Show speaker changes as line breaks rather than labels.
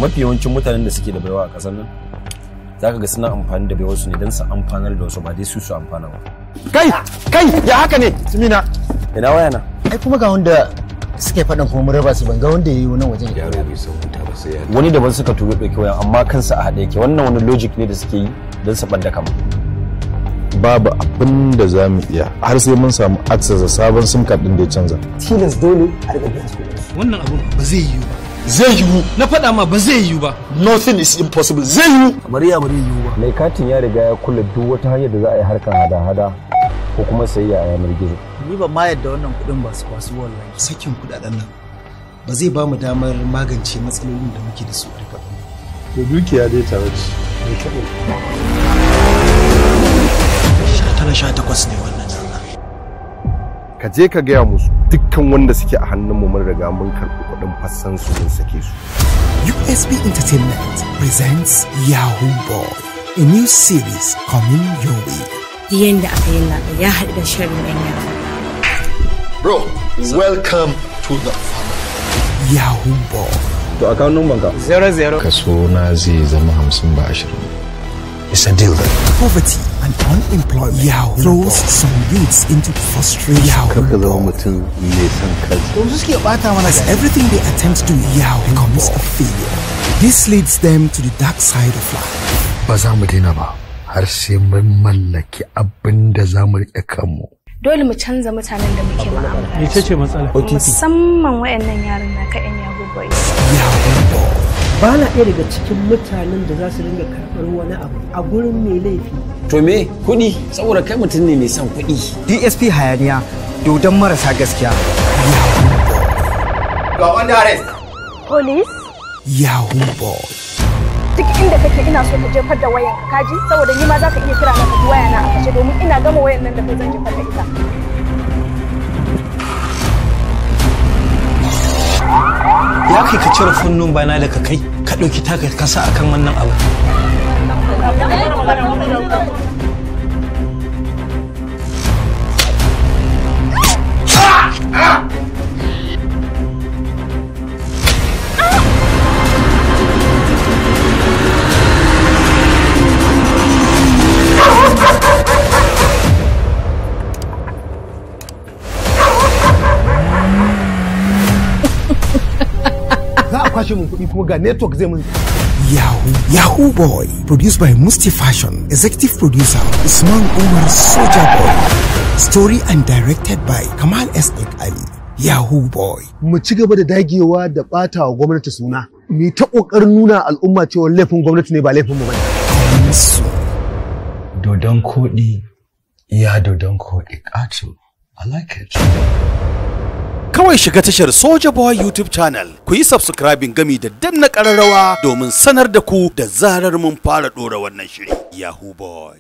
Mafi yawancin mutanen da suke da baiwa a ƙasar nan zaka ga suna amfani da baiwarsu ne don su amfanar da wasu, ba dai su su amfana ba.
Kai, kai, ya haka ne? Simina.
Ina waya na?
Ai kuma ga wanda suke faɗin kuma mun raba su, ban ga wanda yayi wannan wajen.
Yaro bai san wuta ba sai ya.
Wani daban suka turo ɗauki wayan, amma kansa a haɗe yake. Wannan wani logic ne da suke yi don su ɓadda kama.
Babu abin da za mu iya har sai mun samu access da sabon SIM card ɗin da ya canza.
Tilas dole a riga biyan su.
Wannan abun ba zai yiwu ba.
Zai yiwu.
Na faɗa ma ba zai yiwu ba.
Nothing is impossible. Zai yiwu.
Kamar ya ba zai yiwu ba.
Mai katin ya riga ya kulle duk wata hanyar da za a yi harkar hada-hada ko kuma sayayya a yanar gizo.
Ni ban ma yadda wannan kuɗin ba su kwasu wallahi.
Sakin kuɗaɗen nan ba zai ba mu damar magance matsalolin da muke da su a duka.
To dukiya dai tare ce. Mai kyau.
19 18 ne wannan rana.
Ka je ka gaya musu dukkan wanda suke a hannunmu mun riga mun karɓi kuɗin fassan su, mun sake su.
USB Entertainment presents Yahoo Boy, a new series coming your way.
Yanda aka yi labai ya haɗu da shirin yan yara.
Bro, welcome to the family.
Yahoo Boy.
To, account number ka?
00.
Kaso na zai zama 50 ba 20.
It's a deal then.
Poverty and unemployment Yahoo throws some youths into frustration. Yahoo
Kar ka zama mutum mai son kansa.
To su suke bata mana.
As everything they attempt to Yahoo becomes a failure. This leads them to the dark side of life.
Ba za mu daina ba har sai mun mallaki abin da za mu riƙe kanmu.
Dole mu canza mutanen da muke mu'amala da
Mece
su.
ce matsala?
Musamman wayannan yaran naka yan Yahoo Boys.
Yahoo Boy.
Ba na ɗaya daga cikin mutanen da za su dinga karɓar wani abu a gurin mai laifi.
To me? Kuɗi, saboda kai mutum ne mai son kuɗi.
DSP hayaniya, dodon marasa gaskiya.
You are under arrest.
Police?
Yahoo Boy.
Duk inda kake ina so ka jefar da wayan ka, kaji, saboda ni ma za ka iya kira na ka ji waya na a kashe, domin ina gama wayan nan da kai zan jefar da ita.
Ya kai ka cire phone number na daga kai, ka ɗauki taka ka sa akan wannan abu.
Za a kwashe mun kuɗi kuma ga network zai mun.
Yahoo Yahoo Boy, produced by Musti Fashion, executive producer Usman Umar Soja Boy, story and directed by Kamal S. Ali. Yahoo Boy.
Mu ci gaba da dagewa da ɓata wa gwamnati suna. Mu ta ƙoƙarin nuna al'umma cewa laifin gwamnati ne ba laifin mu bane.
Coming soon.
Dodon koɗi ya dodon koɗi ƙato. I like it.
Kawai shiga tashar Soja Boy YouTube channel, ku yi subscribing gami da danna ƙararrawa domin sanar da ku da zarar mun fara ɗora wannan shiri. Yahoo Boy.